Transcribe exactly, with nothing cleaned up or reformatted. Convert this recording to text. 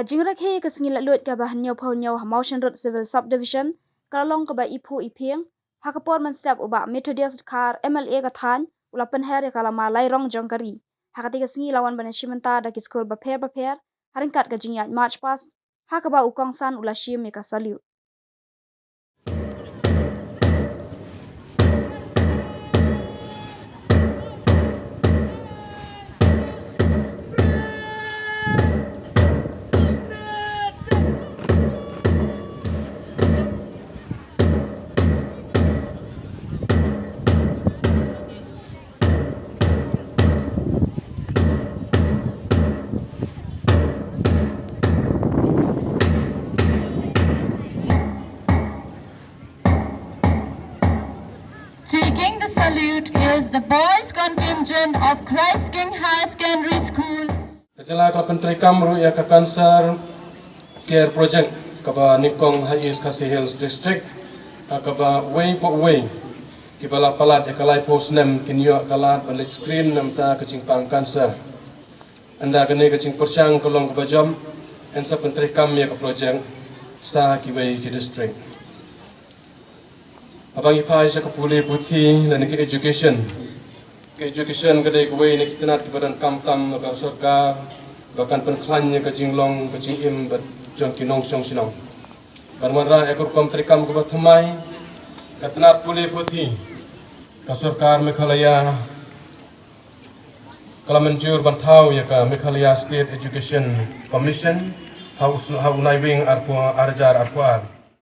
Ka jingrakhe ïa ka sngi Laitluid kaba hynñiewphew hynñiew ha Mawshynrut Civil Subdivision ka la long kaba iphuh iphieng, ha ka por mynstep u Bah Methodius Dkhar, M L A ka thaiñ, u la pynher ïa ka lama lairong jong ka ri. Ha katei ka sngi la wan ban ïashim bynta da ki skul bapher bapher ha ryngkat ka jingïaid March Past, ha kaba u kongsan u la shim ïa ka salute. Taking the salute is the boys contingent of Christ King Higher Secondary School. Ka jylla ka la pyntreikam ruh ïa ka Cancer Care Project kaba nyngkong ha East Khasi Hills District, ha kaba uwei pa uwei kiba la palat ïa ka laiphew snem kin ïoh ka lad ban leit screen na ka bynta ka jingpang cancer. Ynda kane ka jingpyrshang ka long kaba jop, yn sa pyntreikam ïa ka project sha kiwei ki district. Haba ngi phai sha ka pule puthi lane ka education, ka education ka dei kawei na ki tnat kiba donkam tam na ka sorkar ba kan pynkhlaiñ ïa ka jinglong ka jingim bad jong ki nongshong shnong. Ban wanrah ïa ka rukom treikam kaba thymmai, ka tnat pule puthi, ka sorkar Meghalaya ka la mynjur ban thaw ïa ka Meghalaya State Education Commission ha u, ha u Naiwieng arphew, ar hajar arphew ar.